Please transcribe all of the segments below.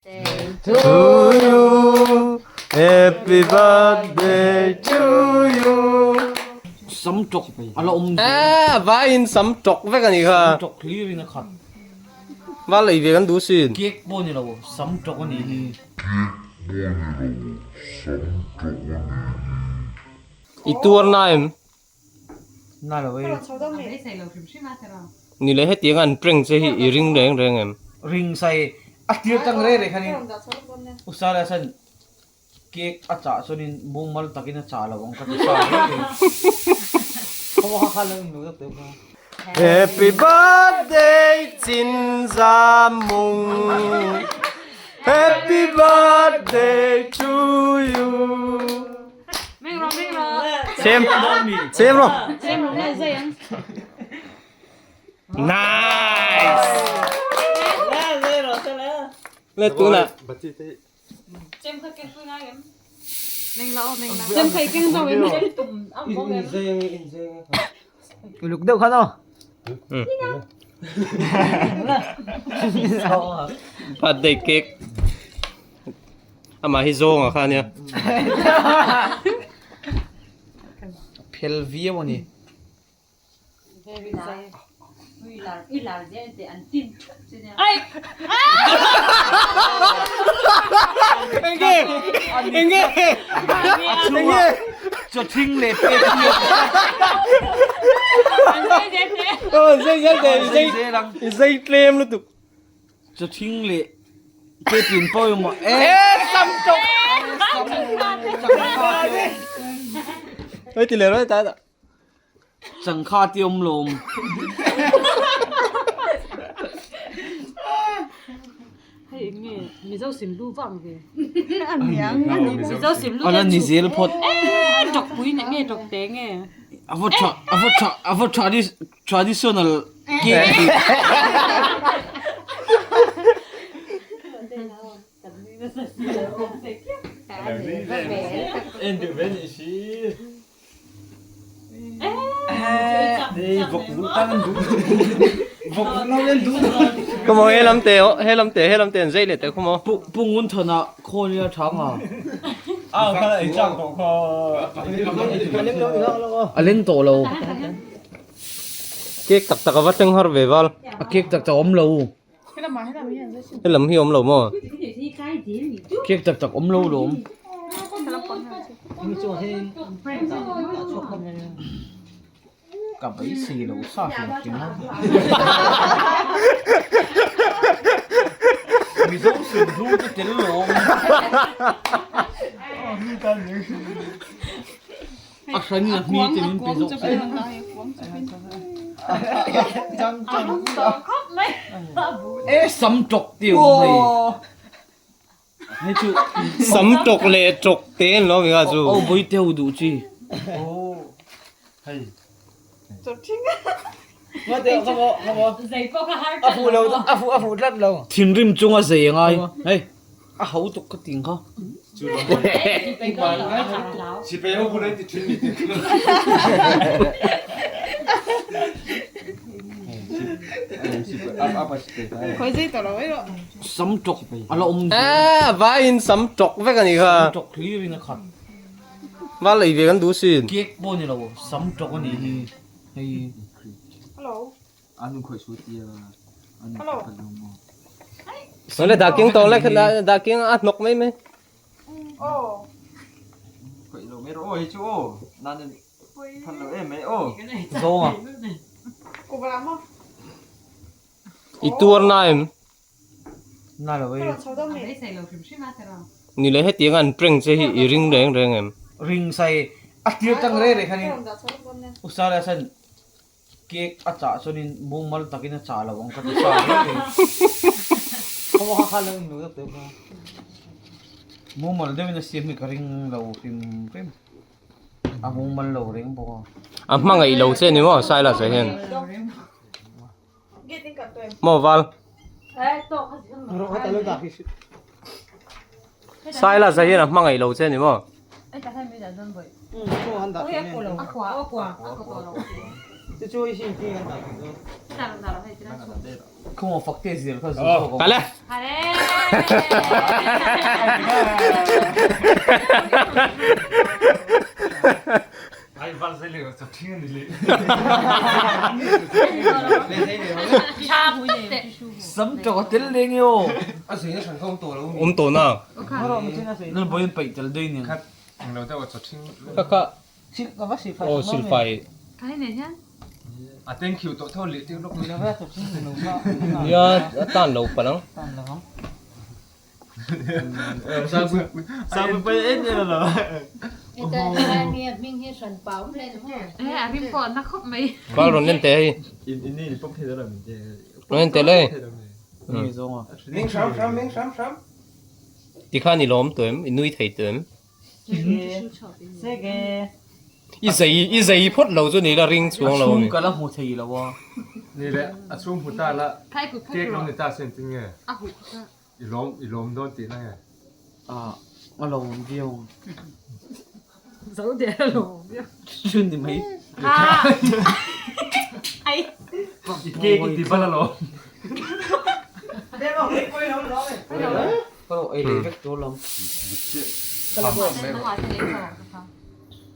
To you Happy birthday to you Sam tawk a la awm zel. A vaiin sam tawk vek a nih kha. Sam tawk hlir in a khat. Va lei ve kan duh sin. Cake pawh ni lo sam tawk a nih hi. Cake pawh ni lo sam tawk a nih hi. I tuar na em? Na lo e. Ni leh hetiang an prank che hi i ring reng reng em? Ring sai a tir tang reng reng khanin Usala chuan cake a chah chuanin mumal takin a chah lo ang ka ti sa reng reng. Happy birthday Chinzamung Happy birthday to you Xem Xem rồi Nice Lên tu nè Uluk deuh khan aw. Birthday cake Amah hi zawnga kha ania. Phel viau a ni. Enge? Enge? Enge? Chawthing leh pek hi. Aw zai zel teh i zai tlem lutuk. Chawthing leh pek in pawimawh e. Sam tawk. Oi ti leh rawh ta ta. Changkha te awm lawm. Hei eng nge Mizo sim lu vang ve. Mizo sim lu Ala ni zel phawt. Eee tawkpui nih nge tawkte nge. A va tha a va tha a va traditional cake tih. Come on, he lam te he lam te he lam te an zei leh teh khum aw. Pu Ngun Thana khaw nia tha nga. A leng tawh lo. Cake tak tak a va thleng har ve val. A cake tak tak awm lo. He lam hi awm lo maw? Cake tak tak awm lo lawm. Ka beisei lo sa hrim hrim a. Mizo sulhnu te tel lawm. A hran in a hmi te min pe zawk se. E sam tawk te awm hei. Hei chu sam tawk leh tawk te an lo mi kha chu. Aw vawi te ho duh chi. Thinrim chunga zei a ngai. Hei. A ho tuk ka ting kha. Sam tawk a la awm zel. A vaiin sam tawk vek a nih kha. Sam tawk hlir in a khat. Va lei ve kan duh sin. Cake pawh ni lo sam tawk a nih hi hei. Nó dah kiêng to lại dah kiêng ăn nọc mấy mấy. Zawng a. I tuar na em? Na lo e. Ni leh hetiang an prank che hi i ring reng reng em? Ring sai a tir tang reng reng khanin Usala chuan Cake a chah chuanin mumal takin a chah lo ang ka ti sa reng reng. Mumal deuhin a siam hi ka ring lo hrim hrim. A mumal lo reng bawk a. A hmangaih lo che ni maw Silas ah hian. Maw Val. Silas ah hian a hmangaih lo che ni maw. Khaw fak te zir kha zu zawk Kal e. Sam tawk a tel leng e aw. Awm tawh na. Lalbawi an paih tel daih nen. Kha kha. Aw silfai. Nia a tan lo palh ang. Bal rawn en teh hei. Rawn en teh le. Tikhan i lawm tawh em? I nui thei tawh em? I zei i zei phawt lo chu ni la ring chhuang lo ami. A chhung ka la hmu thei lo a. Ni le a chhung hmu ta la cake lo ni ta se engtin nge i lawm i lawm dawn tihna nge. Ah a lo awm viau ang. Zo der a lo awm viau. Chu ni mai. I cake i ti bal alawm.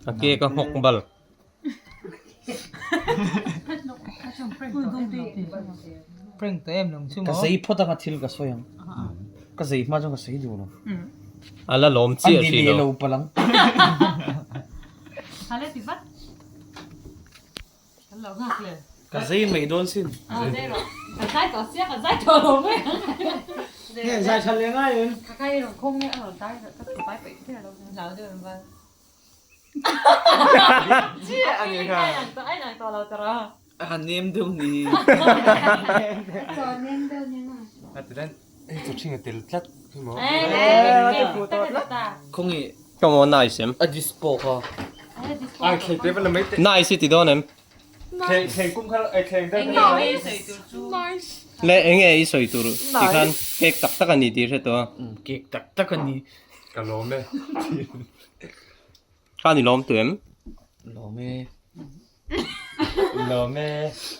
A ke ka nghawk bal. Ka zei phawt anga thil ka sawi ang. Ka zei hma chuan ka sawi duh lo. A la lawm chiah hrih lo. A ni leh lo palh ang. Ka zei mai dawn sin. A nem deuh ni. Khawnge. Come on nice em. A dispo kha. Nice i ti dawn em. Le enge i sawi tur ti khan cake tak tak a ni tih hre tawh a. Cake tak tak a ni. Ka lawm e. Khan i lawm tu em? Lawm e. Lawm e.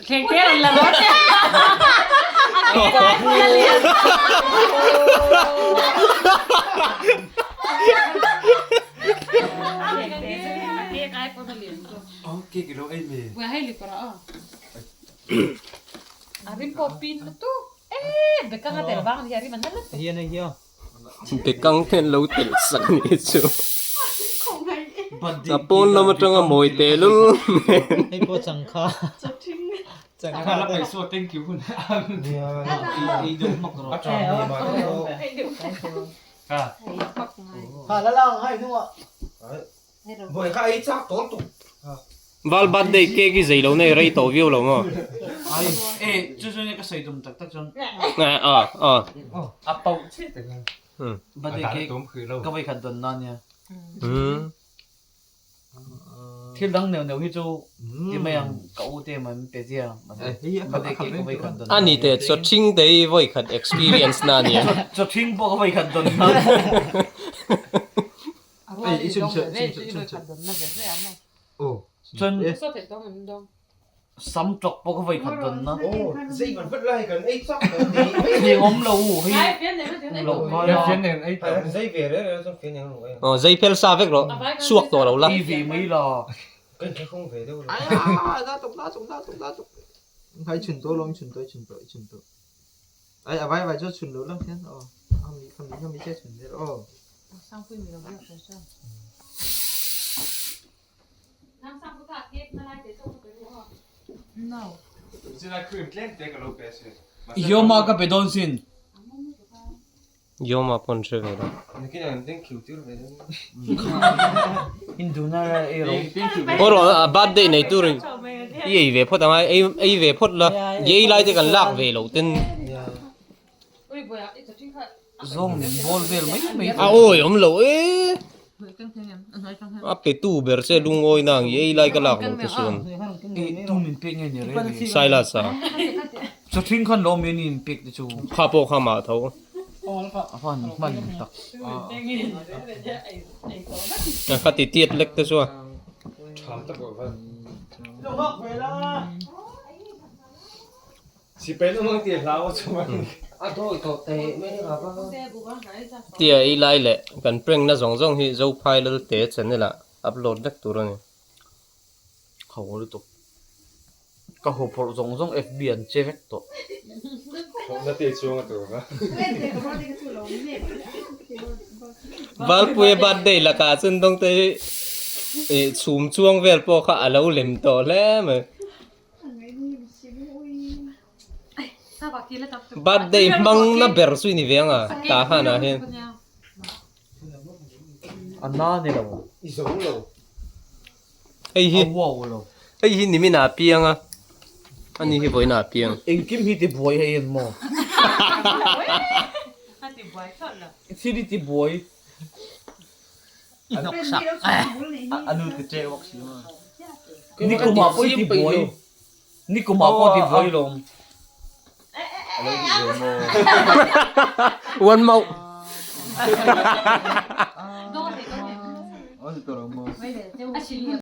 Thleng te rawn la rawh che. Oh, cake i lo ei mi. Buai hei li kawrah aw. A rim pawh pin lutuk. Eh, bekang a tel vang a ni hi a rim a na lutuk. Bekang te an lo tel sak a nih chu. A pawn lam atanga mawi teh lul nen. Hei pawh changkha. Changkha la paih saw thank you hun. Ha la lang hai hnungah. Val birthday cake i zei lo nei rei tawh viau lo maw? E chu chu ka sawi tum tak tak chuan. A a. A pauh chiah tak a. Birthday cake ka vawi khat dawn na nia. Thil dang neuh neuh hi chu ti mai ang ka u te man pe zia birthday cake ka vawi khat dawn na. Ani te chaw thing te hi vawi khat experience na nia. Chaw thing pawh ka vawi khat dawn na. Chuan sam tawk pawh ka vawi khat dawn na. Heng awm lo u hei awm lo kai a. Aw zei fel sa vek rawh suak tawh lo la. Ei ve mai la. Yoma ka pe dawn sin. Yoma pawn hre ve lo. Aw rawh a birthday nei tur i ei ve phawt ang a, ei ve phawt la, i ei lai te kan lak ve loh ten. Zawng min bawl vel mai mai. A awi awm lo e. A pe tu ber che lungawi na ang i ei lai ka lak lo te chuan. E tu min pek nge ni reng e. Silas a. Chathing khan lo min in pek te chu. Kha pawh kha mah tho. A van hman tak. Kha ti tiat lek te chuan. Tham tak van. Tia ei lai leh kan prank na zawng zawng hi Zophai Lalte channel ah upload vek tur a ni. Ho lutuk. Ka haw phawrh zawng zawng FB an che vek tawh. Thawhna te chuang a tur a. Valpuia birthday lakah chuan dawngte hi ih chhum chuang vel pawh kha a lo lem tawh hle mai. Birthday hmang na ber chu i ni ve ang a tah hanah hian. A na ni lo. I zo lo. Hei hi hei hi nimin ah piang a ani hi vawiin ah piang. Engkim hi ti buai hei en maw? Thil hi ti buai. I hnawk sak. A nu ti che bawk si maw? Nikum ah pawh i ti buai. Nikum ah pawh ti buai lawm. A lo ti ve maw? One mouth. A ti tawh lo maw?